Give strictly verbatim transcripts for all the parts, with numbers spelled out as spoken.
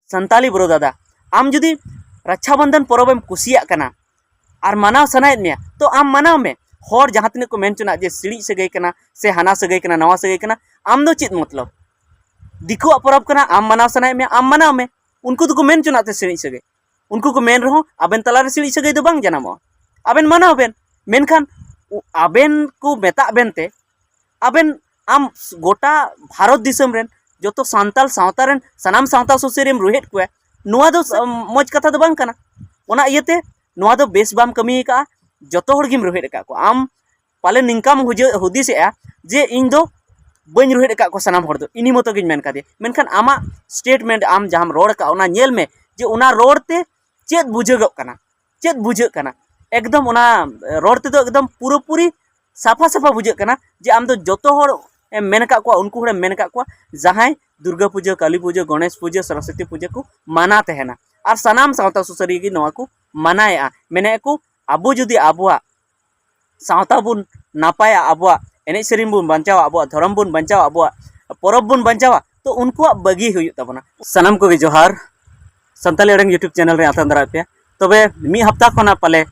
Santali bro ᱫᱟᱫᱟ, ᱟᱢ ᱡᱩᱫᱤ ᱨᱟᱠᱷᱟ ᱵᱚᱱᱫᱷᱚᱱ ᱯᱚᱨᱚᱵᱽ ᱮᱢ ᱠᱩᱥᱤᱭᱟᱜ ᱠᱟᱱᱟ ᱟᱨ ᱢᱟᱱᱟᱣ ᱥᱟᱱᱟᱭᱮᱫ ᱢᱮᱭᱟ, ᱛᱚ ᱟᱢ ᱢᱟᱱᱟᱣ ᱢᱮ᱾ ᱦᱚᱲ ᱡᱟᱦᱟᱸ ᱛᱤᱱᱟᱹᱜ ᱠᱚ ᱢᱮᱱ ᱦᱚᱪᱚᱱᱟᱜ ᱡᱮ ᱥᱤᱬᱤᱡ ᱥᱟᱹᱜᱟᱹᱭ ᱠᱟᱱᱟ ᱥᱮ ᱦᱟᱱᱟ ᱥᱟᱹᱜᱟᱹᱭ ᱠᱟᱱᱟ, ᱱᱟᱣᱟ ᱥᱟᱹᱜᱟᱹᱭ ᱠᱟᱱᱟ, ᱟᱢ ᱫᱚ ᱪᱮᱫ ᱢᱚᱛᱞᱚᱵ? ᱫᱤᱠᱩᱣᱟᱜ ᱯᱚᱨᱚᱵᱽ ᱠᱟᱱᱟ, ᱟᱢ ᱢᱟᱱᱟᱣ ᱥᱟᱱᱟᱭᱮᱫ ᱢᱮᱭᱟ, ᱟᱢ ᱢᱟᱱᱟᱣ ᱢᱮ᱾ ᱩᱱᱠᱩ ᱫᱚᱠᱚ ᱢᱮᱱ ᱦᱚᱪᱚᱱᱟᱜ ᱛᱮ ᱥᱤᱬᱤᱡ ᱥᱟᱹᱜᱟᱹᱭ, ᱩᱱᱠᱩ ᱠᱚ ᱢᱮᱱ ᱨᱮᱦᱚᱸ ᱟᱵᱮᱱ ᱛᱟᱞᱟᱨᱮ ᱥᱤᱬᱤᱡ ᱥᱟᱹᱜᱟᱹᱭ ᱫᱚ ᱵᱟᱝ ᱡᱟᱱᱟᱢᱚᱜᱼᱟ᱾ ᱟᱵᱮᱱ ᱢᱟᱱᱟᱣ ᱵᱮᱱ, ᱢᱮᱱᱠᱷᱟᱱ ᱩ-, ᱟᱵᱮᱱ ᱠᱚ ᱢᱮᱛᱟᱜ ᱵᱮᱱ ᱛᱮ ᱟᱵᱮᱱ, ᱟᱢ ᱜᱚᱴᱟ ᱵᱷᱟᱨᱚᱛ ᱫᱤᱥᱚᱢ ᱨᱮᱱ ᱡᱚᱛᱚ ᱥᱟᱱᱛᱟᱞ ᱥᱟᱶᱛᱟ ᱨᱮᱱ ᱥᱟᱱᱟᱢ ᱥᱟᱶᱛᱟ ᱥᱩᱥᱟᱹᱨᱤᱭᱟᱹᱢ ᱨᱩᱦᱮᱫ ᱠᱚᱣᱟ, ᱱᱚᱣᱟ ᱫᱚ ᱥ-, ᱢᱚᱡᱽ ᱠᱟᱛᱷᱟ ᱫᱚ ᱵᱟᱝ ᱠᱟᱱᱟ᱾ ᱚᱱᱟ ᱤᱭᱟᱹᱛᱮ ᱱᱚᱣᱟ ᱫᱚ ᱵᱮᱥ ᱵᱟᱢ ᱠᱟᱹᱢᱤ ᱟᱠᱟᱫᱼᱟ᱾ ᱡᱚᱛᱚ ᱦᱚᱲ ᱜᱮᱢ ᱨᱩᱦᱮᱫ ᱟᱠᱟᱫ ᱠᱚᱣᱟ᱾ ᱟᱢ ᱯᱟᱞᱮ ᱱᱤᱝᱠᱟᱢ ᱦᱩᱡᱟᱹ-, ᱦᱩᱫᱤᱥᱮᱜᱼᱟ ᱡᱮ ᱤᱧ ᱫᱚ ᱵᱟᱹᱧ ᱨᱩᱦᱮᱫ ᱟᱠᱟᱫ ᱠᱚᱣᱟ ᱥᱟᱱᱟᱢ ᱦᱚᱲ ᱫᱚ, ᱤᱱᱤ ᱢᱚᱛᱚ ᱜᱤᱧ ᱢᱮᱱ ᱠᱟᱫᱮᱭᱟ᱾ ᱢᱮᱱᱠᱷᱟᱱ ᱟᱢᱟᱜ ᱥᱴᱮᱴᱢᱮᱱᱴ, ᱟᱢ ᱡᱟᱦᱟᱸᱢ ᱨᱚᱲ ᱟᱠᱟᱫ, ᱚᱱᱟ ᱧᱮᱞ ᱢᱮ ᱡᱮ ᱚᱱᱟ ᱨᱚᱲ ᱛᱮ ᱪᱮᱫ ᱵᱩᱡᱷᱟᱹᱜᱚᱜ ᱠᱟᱱᱟ, ᱪᱮᱫ ᱵᱩᱡᱷᱟᱹᱜ ᱠᱟᱱᱟ᱾ ᱮᱠᱫᱚᱢ ᱚᱱᱟ ᱨᱚᱲ ᱛᱮᱫᱚ ᱮᱠᱫᱚᱢ ᱯᱩᱨᱟᱹᱯᱩᱨᱤ ᱥᱟᱯᱷᱟ ᱥᱟᱯᱷᱟ ᱵᱩᱡᱷᱟᱹᱜ ᱠᱟᱱᱟ ᱡᱮ ᱟᱢ ᱫᱚ ᱡᱚᱛᱚ ᱦᱚᱲ ᱮᱢ ᱢᱮᱱ ᱟᱠᱟᱫ ᱠᱚᱣᱟ, ᱩᱱᱠᱩ ᱦᱚᱲᱮᱢ ᱢᱮᱱ ᱟᱠᱟᱫ ᱠᱚᱣᱟ ᱡᱟᱦᱟᱸᱭ ᱫᱩᱨᱜᱟ ᱯᱩᱡᱟᱹ, ᱠᱟᱞᱤ ᱯᱩᱡᱟᱹ, ᱜᱚᱬᱮᱥ ᱯᱩᱡᱟᱹ, ᱥᱚᱨᱚᱥᱚᱛᱤ ᱯᱩᱡᱟᱹ ᱠᱚ ᱢᱟᱱᱟᱣ ᱛᱟᱦᱮᱱᱟ᱾ ᱟᱨ ᱥᱟᱱᱟᱢ ᱥᱟᱶᱛᱟ ᱥᱩᱥᱟᱹᱨᱤᱭᱟᱹ ᱜᱮ ᱱᱚᱣᱟ ᱠᱚ ᱢᱟᱱᱟᱣᱮᱫᱼᱟ, ᱢᱮᱱᱮᱫᱼᱟ ᱠᱚ ᱟᱵᱚ ᱡᱩᱫᱤ ᱟᱵᱚᱣᱟᱜ ᱥᱟᱶᱛᱟ ᱵᱚᱱ ᱱᱟᱯᱟᱭᱟ, ᱟᱵᱚᱣᱟᱜ ᱮᱱᱮᱡ ᱥᱮᱨᱮᱧ ᱵᱚᱱ ᱵᱟᱧᱪᱟᱣᱟ, ᱟᱵᱚᱣᱟᱜ ᱫᱷᱚᱨᱚᱢ ᱵᱚᱱ ᱵᱟᱧᱪᱟᱣᱟ, ᱟᱵᱚᱣᱟᱜ ᱯᱚᱨᱚᱵᱽ ᱵᱚᱱ ᱵᱟᱧᱪᱟᱣᱟ, ᱛᱚ ᱩᱱᱠᱩᱣᱟᱜ ᱵᱟᱹᱜᱤ ᱦᱩᱭᱩᱜ ᱛᱟᱵᱚᱱᱟ᱾ ᱥᱟᱱᱟᱢ ᱠᱚᱜᱮ ᱡᱚᱦᱟᱨ᱾ ᱥᱟᱱᱛᱟᱞᱤ ᱟᱲᱟᱝ YouTube ᱪᱮᱱᱮᱞ ᱨᱮ ᱟᱛᱟᱝ ᱫᱟᱨᱟᱢ ᱯᱮᱭᱟ᱾ ᱛᱚᱵᱮ ᱢᱤᱫ ᱦᱟᱯᱛᱟ ᱠᱷᱚᱱᱟᱜ ᱯᱟᱞᱮ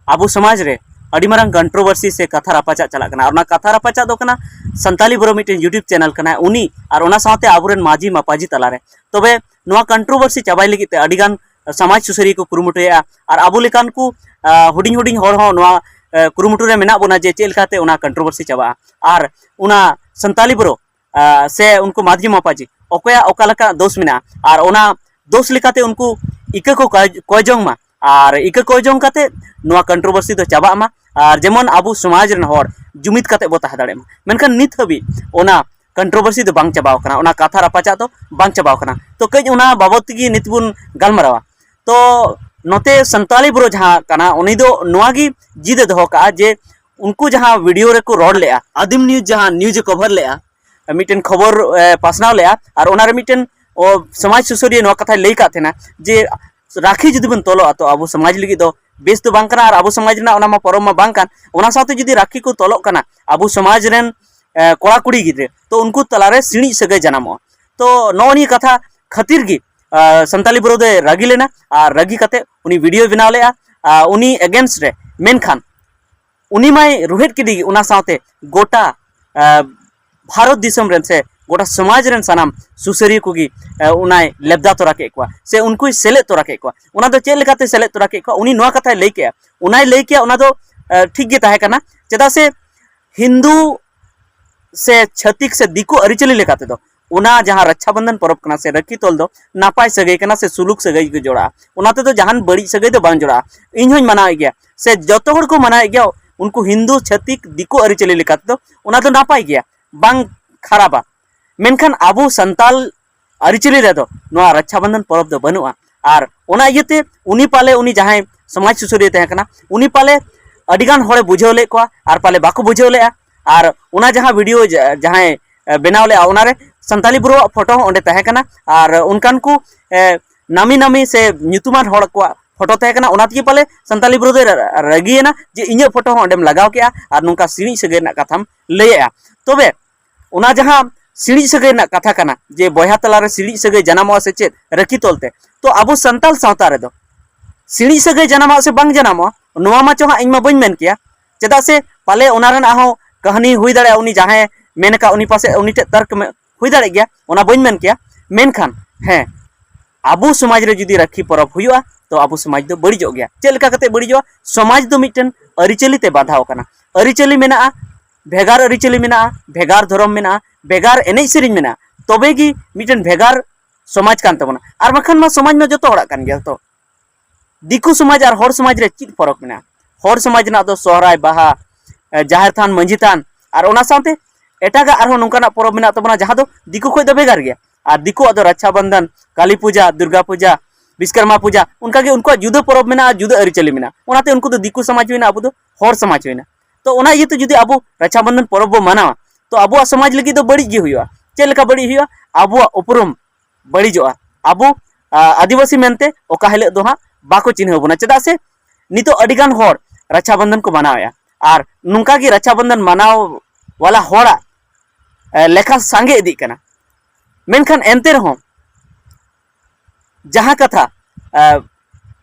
ᱟᱵᱚ ᱥᱚᱢᱟᱡᱽ ᱨᱮ ᱟᱹᱰᱤ ᱢᱟᱨᱟᱝ ᱠᱚᱱᱴᱨᱳᱵᱷᱟᱨᱥᱤ ᱥᱮ ᱠᱟᱛᱷᱟ ᱨᱟᱯᱟᱪᱟᱜ ᱪᱟᱞᱟᱜ ᱠᱟᱱᱟ᱾ ᱟᱨ ᱚᱱᱟ ᱠᱟᱛᱷᱟ ᱨᱟᱯᱟᱪᱟᱜ ᱫᱚ ᱠᱟᱱᱟ ᱥᱟᱱᱛᱟᱞᱤ ᱵᱨᱳ ᱢᱤᱫᱴᱮᱱ YouTube ᱪᱮᱱᱮᱞ ᱠᱟᱱᱟᱭ, ᱩᱱᱤ ᱟᱨ ᱚᱱᱟ ᱥᱟᱶᱛᱮ ᱟᱵᱚᱨᱮᱱ ᱢᱟᱹᱡᱷᱤ ᱢᱟᱯᱟᱡᱷᱤ ᱛᱟᱞᱟᱨᱮ᱾ ᱛᱚᱵᱮ ᱱᱚᱣᱟ ᱠᱚᱱᱴᱨᱳᱵᱷᱟᱨᱥᱤ ᱪᱟᱵᱟᱭ ᱞᱟᱹᱜᱤᱫ ᱛᱮ ᱟᱹᱰᱤᱜᱟᱱ ᱥᱚᱢᱟᱡᱽ ᱥᱩᱥᱟᱹᱨᱤᱭᱟᱹ ᱠᱚ ᱠᱩᱨᱩᱢᱩᱴᱩᱭᱮᱫᱼᱟ᱾ ᱟᱨ ᱟᱵᱚ ᱞᱮᱠᱟᱱ ᱠᱚ, ᱟ, ᱦᱩᱰᱤᱧ ᱦᱩᱰᱤᱧ ᱦᱚᱲ ᱦᱚᱸ ᱱᱚᱣᱟ, ᱮ, ᱠᱩᱨᱩᱢᱩᱴᱩ ᱨᱮ ᱢᱮᱱᱟᱜ ᱵᱚᱱᱟ ᱡᱮ ᱪᱮᱫ ᱞᱮᱠᱟᱛᱮ ᱚᱱᱟ ᱠᱚᱱᱴᱨᱳᱵᱷᱟᱨᱥᱤ ᱪᱟᱵᱟᱜᱼᱟ᱾ ᱟᱨ ᱚᱱᱟ ᱥᱟᱱᱛᱟᱞᱤ ᱵᱨᱳ, ᱟ, ᱥᱮ ᱩᱱᱠᱩ ᱢᱟᱹᱡᱷᱤ ᱢᱟᱯᱟᱡᱷᱤ ᱚᱠᱚᱭᱟᱜ ᱚᱠᱟ ᱞᱮᱠᱟ ᱫᱳᱥ ᱢᱮᱱᱟᱜᱼᱟ, ᱟᱨ ᱚᱱᱟ ᱫᱳᱥ ᱞᱮᱠᱟᱛᱮ ᱩᱱᱠᱩ ᱤᱠᱟᱹ ᱠᱚ ᱠᱚᱭ, ᱠᱚᱭ ᱡᱚᱝ ᱢᱟ, ᱟᱨ ᱤᱠᱟᱹ ᱠᱚᱭ ᱡᱚᱝ ᱠᱟᱛᱮ ᱱᱚᱣᱟ ᱠᱚᱱᱴᱨᱳᱵᱷᱟᱨᱥᱤ ᱫᱚ ᱪᱟᱵᱟᱜ ᱢᱟ, ᱟᱨ ᱡᱮᱢᱚᱱ ᱟᱵᱚ ᱥᱚᱢᱟᱡᱽ ᱨᱮᱱ ᱦᱚᱲ ᱡᱩᱢᱤᱫ ᱠᱟᱛᱮ ᱵᱚ ᱛᱟᱦᱮᱸ ᱫᱟᱲᱮᱭᱟᱜ ᱢᱟ᱾ ᱢᱮᱱᱠᱷᱟᱱ ᱱᱤᱛ ᱦᱟᱹᱵᱤᱡ ᱚᱱᱟ ᱠᱚᱱᱴᱨᱳᱵᱷᱟᱨᱥᱤ ᱫᱚ ᱵᱟᱝ ᱪᱟᱵᱟᱣ ᱠᱟᱱᱟ, ᱚᱱᱟ ᱠᱟᱛᱷᱟ ᱨᱟᱯᱟᱪᱟᱜ ᱫᱚ ᱵᱟᱝ ᱪᱟᱵᱟᱣ ᱠᱟᱱᱟ᱾ ᱛᱚ ᱠᱟᱹᱡ ᱚᱱᱟ ᱵᱟᱵᱚᱛ ᱛᱮᱜᱮ ᱱᱤᱛ ᱵᱚᱱ ᱜᱟᱞᱢᱟᱨᱟᱣᱟ᱾ ᱛᱚ ᱱᱚᱛᱮ ᱥᱟᱱᱛᱟᱞᱤ ᱵᱨᱳ ᱡᱟᱦᱟᱸ ᱠᱟᱱᱟ, ᱩᱱᱤ ᱫᱚ ᱱᱚᱣᱟ ᱜᱮ ᱡᱤᱫ ᱮ ᱫᱚᱦᱚ ᱠᱟᱜᱼᱟ ᱡᱮ ᱩᱱᱠᱩ ᱡᱟᱦᱟᱸ ᱵᱷᱤᱰᱤᱭᱳ ᱨᱮᱠᱚ ᱨᱚᱲ ᱞᱮᱜᱼᱟ, ᱟᱹᱫᱤᱢ ᱱᱤᱭᱩᱡᱽ ᱡᱟᱦᱟᱸ ᱱᱤᱭᱩᱡᱽ ᱮ ᱠᱚᱵᱷᱟᱨ ᱞᱮᱜᱼᱟ, ᱢᱤᱫᱴᱮᱱ ᱠᱷᱚᱵᱚᱨ, ᱮ, ᱯᱟᱥᱱᱟᱣ ᱞᱮᱜᱼᱟ, ᱟᱨ ᱚᱱᱟᱨᱮ ᱢᱤᱫᱴᱮᱱ, ᱚ, ᱥᱚᱢᱟᱡᱽ ᱥᱩᱥᱟᱹᱨᱤᱭᱟᱹ ᱱᱚᱣᱟ ᱠᱟᱛᱷᱟᱭ ᱞᱟᱹᱭ ᱠᱟᱜ ᱛᱟᱦᱮᱱᱟ ᱡᱮ ᱨᱟᱠᱷᱤ ᱡᱩᱫᱤ ᱵᱚᱱ ᱛᱚᱞᱚᱜᱼᱟ ᱛᱚ ᱟᱵᱚ ᱥᱚᱢᱟᱡᱽ ᱞᱟᱹᱜᱤᱫ ᱫᱚ ᱵᱮᱥ ᱫᱚ ᱵᱟᱝ ᱠᱟᱱᱟ, ᱟᱨ ᱟᱵᱚ ᱥᱚᱢᱟᱡᱽ ᱨᱮᱱᱟᱜ ᱚᱱᱟ ᱢᱟ ᱯᱚᱨᱚᱵᱽ ᱢᱟ ᱵᱟᱝ ᱠᱟᱱ᱾ ᱚᱱᱟ ᱥᱟᱶᱛᱮ ᱡᱩᱫᱤ ᱨᱟᱠᱷᱤ ᱠᱚ ᱛᱚᱞᱚᱜ ᱠᱟᱱᱟ ᱟᱵᱚ ᱥᱚᱢᱟᱡᱽ ᱨᱮᱱ, ᱮ, ᱠᱚᱲᱟ ᱠᱩᱲᱤ ᱜᱤᱫᱽᱨᱟᱹ, ᱛᱚ ᱩᱱᱠᱩ ᱛᱟᱞᱟᱨᱮ ᱥᱤᱬᱤᱡ ᱥᱟᱹᱜᱟᱹᱭ ᱡᱟᱱᱟᱢᱚᱜᱼᱟ᱾ ᱛᱚ ᱱᱚᱜᱼᱚ ᱱᱤᱭᱟᱹ ᱠᱟᱛᱷᱟ ᱠᱷᱟᱹᱛᱤᱨ ᱜᱮ ᱥᱟᱱᱛᱟᱞᱤ ᱵᱨᱳ ᱫᱚᱭ ᱨᱟᱹᱜᱤ ᱞᱮᱱᱟ ᱟᱨ ᱨᱟᱹᱜᱤ ᱠᱟᱛᱮ ᱩᱱᱤ ᱵᱷᱤᱰᱤᱭᱳᱭ ᱵᱮᱱᱟᱣ ᱞᱮᱫᱼᱟ ᱩᱱᱤ ᱮᱜᱮᱱᱥᱴ ᱨᱮ᱾ ᱢᱮᱱᱠᱷᱟᱱ ᱩᱱᱤ ᱢᱟᱭ ᱨᱩᱦᱮᱫ ᱠᱮᱫᱮ ᱜᱮ, ᱚᱱᱟ ᱥᱟᱶᱛᱮ ᱜᱚᱴᱟ ᱵᱷᱟᱨᱚᱛ ᱫᱤᱥᱚᱢ ᱨᱮᱱ ᱥᱮ ᱜᱚᱴᱟ ᱥᱚᱢᱟᱡᱽ ᱨᱮᱱ ᱥᱟᱱᱟᱢ ᱥᱩᱥᱟᱹᱨᱤᱭᱟᱹ ᱠᱚᱜᱮ ᱚᱱᱟᱭ ᱞᱮᱵᱫᱟ ᱛᱚᱨᱟ ᱠᱮᱫ ᱠᱚᱣᱟ ᱥᱮ ᱩᱱᱠᱩᱭ ᱥᱮᱞᱮᱫ ᱛᱚᱨᱟ ᱠᱮᱫ ᱠᱚᱣᱟ᱾ ᱚᱱᱟ ᱫᱚ ᱪᱮᱫ ᱞᱮᱠᱟᱛᱮ ᱥᱮᱞᱮᱫ ᱛᱚᱨᱟ ᱠᱮᱫ ᱠᱚᱣᱟ? ᱩᱱᱤ ᱱᱚᱣᱟ ᱠᱟᱛᱷᱟᱭ ᱞᱟᱹᱭ ᱠᱮᱫᱼᱟ, ᱚᱱᱟᱭ ᱞᱟᱹᱭ ᱠᱮᱫᱼᱟ ᱚᱱᱟ ᱫᱚ ᱴᱷᱤᱠ ᱜᱮ ᱛᱟᱦᱮᱸ ᱠᱟᱱᱟ᱾ ᱪᱮᱫᱟᱜ ᱥᱮ ᱦᱤᱱᱫᱩ ᱥᱮ ᱪᱷᱟᱹᱛᱤᱠ ᱥᱮ ᱫᱤᱠᱩ ᱟᱹᱨᱤᱪᱟᱹᱞᱤ ᱞᱮᱠᱟ ᱛᱮᱫᱚ ᱚᱱᱟ ᱡᱟᱦᱟᱸ ᱨᱟᱠᱷᱟ ᱵᱚᱱᱫᱷᱚᱱ ᱯᱚᱨᱚᱵᱽ ᱠᱟᱱᱟ ᱥᱮ ᱨᱟᱹᱠᱷᱤ ᱛᱚᱞ ᱫᱚ ᱱᱟᱯᱟᱭ ᱥᱟᱹᱜᱟᱹᱭ ᱠᱟᱱᱟ ᱥᱮ ᱥᱩᱞᱩᱠ ᱥᱟᱹᱜᱟᱹᱭ ᱜᱮ ᱡᱚᱲᱟᱜᱼᱟ᱾ ᱚᱱᱟ ᱛᱮᱫᱚ ᱡᱟᱦᱟᱱ ᱵᱟᱹᱲᱤᱡ ᱥᱟᱹᱜᱟᱹᱭ ᱫᱚ ᱵᱟᱝ ᱡᱚᱲᱟᱜᱼᱟ᱾ ᱤᱧ ᱦᱚᱧ ᱢᱟᱱᱟᱣᱮᱫ ᱜᱮᱭᱟ ᱥᱮ ᱡᱚᱛᱚ ᱦᱚᱲ ᱠᱚ ᱢᱟᱱᱟᱣᱮᱫ ᱜᱮᱭᱟ᱾ ᱩᱱᱠᱩ ᱦᱤᱱᱫᱩ ᱪᱷᱟᱹᱛᱤᱠ ᱫᱤᱠᱩ ᱟᱹᱨᱤᱪᱟᱹᱞᱤ ᱞᱮᱠᱟ ᱛᱮᱫᱚ ᱚᱱᱟ ᱫᱚ ᱱᱟᱯᱟᱭ ᱜᱮᱭᱟ, ᱵᱟᱝ ᱠᱷᱟᱨᱟᱯᱟ᱾ ᱢᱮᱱᱠᱷᱟᱱ ᱟᱵᱚ ᱥᱟᱱᱛᱟᱞ ᱟᱹᱨᱤᱪᱟᱹᱞᱤ ᱨᱮᱫᱚ ᱱᱚᱣᱟ ᱨᱟᱠᱷᱟ ᱵᱚᱱᱫᱷᱚᱱ ᱯᱚᱨᱚᱵᱽ ᱫᱚ ᱵᱟᱹᱱᱩᱜᱼᱟ᱾ ᱟᱨ ᱚᱱᱟ ᱤᱭᱟᱹᱛᱮ ᱩᱱᱤ ᱯᱟᱞᱮ ᱩᱱᱤ ᱡᱟᱦᱟᱸᱭ ᱥᱚᱢᱟᱡᱽ ᱥᱩᱥᱟᱹᱨᱤᱭᱟᱹ ᱛᱟᱦᱮᱸ ᱠᱟᱱᱟ ᱩᱱᱤ ᱯᱟᱞᱮ ᱟᱹᱰᱤᱜᱟᱱ ᱦᱚᱲᱮ ᱵᱩᱡᱷᱟᱹᱣ ᱞᱮᱫ ᱠᱚᱣᱟ ᱟᱨ ᱯᱟᱞᱮ ᱵᱟᱠᱚ ᱵᱩᱡᱷᱟᱹᱣ ᱞᱮᱫᱼᱟ᱾ ᱟᱨ ᱚᱱᱟ ᱡᱟᱦᱟᱸ ᱵᱷᱤᱰᱤᱭᱳ ᱡᱟᱦᱟᱸᱭ ᱵᱮᱱᱟᱣ ᱞᱮᱫᱼᱟ ᱚᱱᱟᱨᱮ ᱥᱟᱱᱛᱟᱞᱤ ᱵᱨᱳᱣᱟᱜ ᱯᱷᱳᱴᱳ ᱦᱚᱸ ᱚᱸᱰᱮ ᱛᱟᱦᱮᱸ ᱠᱟᱱᱟ᱾ ᱟᱨ ᱚᱱᱠᱟᱱ ᱠᱚ ᱱᱟᱢᱤ ᱱᱟᱢᱤ ᱥᱮ ᱧᱩᱛᱩᱢᱟᱱ ᱦᱚᱲ ᱠᱚᱣᱟᱜ ᱯᱷᱳᱴᱳ ᱛᱟᱦᱮᱸ ᱠᱟᱱᱟ᱾ ᱚᱱᱟ ᱛᱮᱜᱮ ᱯᱟᱞᱮ ᱥᱟᱱᱛᱟᱞᱤ ᱵᱨᱳ ᱫᱚᱭ ᱨᱟᱹᱜᱤᱭᱮᱱᱟ ᱡᱮ ᱤᱧᱟᱹᱜ ᱯᱷᱳᱴᱳ ᱦᱚᱸ ᱚᱸᱰᱮᱢ ᱞᱟᱜᱟᱣ ᱠᱮᱜᱼᱟ ᱟᱨ ᱱᱚᱝᱠᱟ ᱥᱤᱬᱤᱡ ᱥᱟᱹᱜᱟᱹᱭ ᱨᱮᱱᱟᱜ ᱠᱟᱛᱷᱟᱢ ᱞᱟᱹᱭᱮᱜᱼᱟ᱾ ᱛᱚᱵᱮ ᱚᱱᱟ ᱡᱟᱦᱟᱸ ᱥᱤᱬᱤᱡ ᱥᱟᱹᱜᱟᱹᱭ ᱨᱮᱱᱟᱜ ᱠᱟᱛᱷᱟ ᱠᱟᱱᱟ ᱡᱮ ᱵᱚᱭᱦᱟ ᱛᱟᱞᱟᱨᱮ ᱥᱤᱬᱤᱡ ᱥᱟᱹᱜᱟᱹᱭ ᱡᱟᱱᱟᱢᱚᱜᱼᱟ ᱥᱮ ᱪᱮᱫ ᱨᱟᱹᱠᱷᱤ ᱛᱚᱞᱛᱮ, ᱛᱚ ᱟᱵᱚ ᱥᱟᱱᱛᱟᱞ ᱥᱟᱶᱛᱟ ᱨᱮᱫᱚ ᱥᱤᱬᱤᱡ ᱥᱟᱹᱜᱟᱹᱭ ᱡᱟᱱᱟᱢᱚᱜᱼᱟ ᱥᱮ ᱵᱟᱝ ᱡᱟᱱᱟᱢᱚᱜᱼᱟ ᱱᱚᱣᱟ ᱢᱟ ᱪᱚ ᱦᱟᱸᱜ ᱤᱧ ᱢᱟ ᱵᱟᱹᱧ ᱢᱮᱱ ᱠᱮᱭᱟ᱾ ᱪᱮᱫᱟᱜ ᱥᱮ ᱯᱟᱞᱮ ᱚᱱᱟ ᱨᱮᱱᱟᱜ ᱦᱚᱸ ᱠᱟᱹᱦᱱᱤ ᱦᱩᱭ ᱫᱟᱲᱮᱭᱟᱜᱼᱟ, ᱩᱱᱤ ᱡᱟᱦᱟᱸᱭ ᱢᱮᱱ ᱟᱠᱟᱫ ᱩᱱᱤ ᱯᱟᱥᱮ ᱩᱱᱤ ᱴᱷᱮᱱ ᱛᱟᱨᱠ ᱦᱩᱭ ᱫᱟᱲᱮᱭᱟᱜ ᱜᱮᱭᱟ, ᱚᱱᱟ ᱵᱟᱹᱧ ᱢᱮᱱ ᱠᱮᱭᱟ᱾ ᱢᱮᱱᱠᱷᱟᱱ ᱦᱮᱸ, ᱟᱵᱚ ᱥᱚᱢᱟᱡᱽ ᱨᱮ ᱡᱩᱫᱤ ᱨᱟᱹᱠᱷᱤ ᱯᱚᱨᱚᱵᱽ ᱦᱩᱭᱩᱜᱼᱟ ᱛᱚ ᱟᱵᱚ ᱥᱚᱢᱟᱡᱽ ᱫᱚ ᱵᱟᱹᱲᱤᱡᱚᱜ ᱜᱮᱭᱟ᱾ ᱪᱮᱫ ᱞᱮᱠᱟ ᱠᱟᱛᱮ ᱵᱟᱹᱲᱤᱡᱚᱜᱼᱟ? ᱥᱚᱢᱟᱡᱽ ᱫᱚ ᱢᱤᱫᱴᱮᱱ ᱟᱹᱨᱤᱪᱟᱹᱞᱤ ᱛᱮ ᱵᱟᱸᱫᱷᱟᱣ ᱟᱠᱟᱱᱟ᱾ ᱟᱹᱨᱤᱪᱟᱹᱞᱤ ᱢᱮᱱᱟᱜᱼᱟ, ᱵᱷᱮᱜᱟᱨ ᱟᱹᱨᱤᱪᱟᱹᱞᱤ ᱢᱮᱱᱟᱜᱼᱟ, ᱵᱷᱮᱜᱟᱨ ᱫᱷᱚᱨᱚᱢ ᱢᱮᱱᱟᱜᱼᱟ, ᱵᱷᱮᱜᱟᱨ ᱮᱱᱮᱡ ᱥᱮᱨᱮᱧ ᱢᱮᱱᱟᱜᱼᱟ, ᱛᱚᱵᱮ ᱜᱮ ᱢᱤᱫᱴᱮᱱ ᱵᱷᱮᱜᱟᱨ ᱥᱚᱢᱟᱡᱽ ᱠᱟᱱ ᱛᱟᱵᱚᱱᱟ᱾ ᱟᱨ ᱵᱟᱠᱷᱟᱱ ᱢᱟ ᱥᱚᱢᱟᱡᱽ ᱢᱟ ᱡᱚᱛᱚ ᱦᱚᱲᱟᱜ ᱠᱟᱱ ᱜᱮᱭᱟ᱾ ᱛᱚ ᱫᱤᱠᱩ ᱥᱚᱢᱟᱡᱽ ᱟᱨ ᱦᱚᱲ ᱥᱚᱢᱟᱡᱽ ᱨᱮ ᱪᱮᱫ ᱯᱷᱚᱨᱚᱠ ᱢᱮᱱᱟᱜᱼᱟ? ᱦᱚᱲ ᱥᱚᱢᱟᱡᱽ ᱨᱮᱱᱟᱜ ᱫᱚ ᱥᱚᱦᱨᱟᱭ, ᱵᱟᱦᱟ, ᱡᱟᱦᱮᱨ ᱛᱷᱟᱱ, ᱢᱟᱹᱡᱷᱤ ᱛᱷᱟᱱ ᱟᱨ ᱚᱱᱟ ᱥᱟᱶᱛᱮ ᱮᱴᱟᱜᱟᱜ ᱟᱨᱦᱚᱸ ᱱᱚᱝᱠᱟᱱᱟᱜ ᱯᱚᱨᱚᱵᱽ ᱢᱮᱱᱟᱜ ᱛᱟᱵᱚᱱᱟ ᱡᱟᱦᱟᱸ ᱫᱚ ᱫᱤᱠᱩ ᱠᱷᱚᱱ ᱫᱚ ᱵᱷᱮᱜᱟᱨ ᱜᱮᱭᱟ᱾ ᱟᱨ ᱫᱤᱠᱩᱣᱟᱜ ᱫᱚ ᱨᱟᱠᱷᱟ ᱵᱚᱱᱫᱷᱚᱱ, ᱠᱟᱞᱤ ᱯᱩᱡᱟ, ᱫᱩᱨᱜᱟ ᱯᱩᱡᱟ, ᱵᱤᱥᱠᱚᱨᱢᱟ ᱯᱩᱡᱟ, ᱚᱱᱠᱟᱜᱮ ᱩᱱᱠᱩᱣᱟᱜ ᱡᱩᱫᱟᱹ ᱯᱚᱨᱚᱵᱽ ᱢᱮᱱᱟᱜᱼᱟ, ᱡᱩᱫᱟᱹ ᱟᱹᱨᱤᱪᱟᱹᱞᱤ ᱢᱮᱱᱟᱜᱼᱟ᱾ ᱚᱱᱟᱛᱮ ᱩᱱᱠᱩ ᱫᱚ ᱫᱤᱠᱩ ᱥᱚᱢᱟᱡᱽ ᱦᱩᱭᱱᱟ, ᱟᱵᱚ ᱫᱚ ᱦᱚᱲ ᱥᱚᱢᱟᱡᱽ ᱦᱩᱭᱱᱟ᱾ ᱛᱚ ᱚᱱᱟ ᱤᱭᱟᱹᱛᱮ ᱡᱩᱫᱤ ᱟᱵᱚ ᱨᱟᱠᱷᱟ ᱵᱚᱱᱫᱷᱚᱱ ᱯᱚᱨᱚᱵᱽ ᱵᱚ ᱢᱟᱱᱟᱣᱟ ᱛᱚ ᱟᱵᱚᱣᱟᱜ ᱥᱚᱢᱟᱡᱽ ᱞᱟᱹᱜᱤᱫ ᱫᱚ ᱵᱟᱹᱲᱤᱡ ᱜᱮ ᱦᱩᱭᱩᱜᱼᱟ᱾ ᱪᱮᱫ ᱞᱮᱠᱟ ᱵᱟᱹᱲᱤᱡ ᱦᱩᱭᱩᱜᱼᱟ? ᱟᱵᱚᱣᱟᱜ ᱩᱯᱨᱩᱢ ᱵᱟᱹᱲᱤᱡᱚᱜᱼᱟ᱾ ᱟᱵᱚ ᱟᱹᱫᱤᱵᱟᱹᱥᱤ ᱢᱮᱱᱛᱮ ᱚᱠᱟ ᱦᱤᱞᱳᱜ ᱫᱚ ᱦᱟᱸᱜ ᱵᱟᱠᱚ ᱪᱤᱱᱦᱟᱹᱣ ᱵᱚᱱᱟ᱾ ᱪᱮᱫᱟᱜ ᱥᱮ ᱱᱤᱛᱚᱜ ᱟᱹᱰᱤᱜᱟᱱ ᱦᱚᱲ ᱨᱟᱠᱷᱟ ᱵᱚᱱᱫᱷᱚᱱ ᱠᱚ ᱢᱟᱱᱟᱣᱮᱫᱼᱟ ᱟᱨ ᱱᱚᱝᱠᱟ ᱜᱮ ᱨᱟᱠᱷᱟ ᱵᱚᱱᱫᱷᱚᱱ ᱢᱟᱱᱟᱣ ᱣᱟᱞᱟ ᱦᱚᱲᱟᱜ ᱞᱮᱠᱷᱟ ᱥᱟᱸᱜᱮ ᱤᱫᱤᱜ ᱠᱟᱱᱟ᱾ ᱢᱮᱱᱠᱷᱟᱱ ᱮᱱᱛᱮ ᱨᱮᱦᱚᱸ ᱡᱟᱦᱟᱸ ᱠᱟᱛᱷᱟ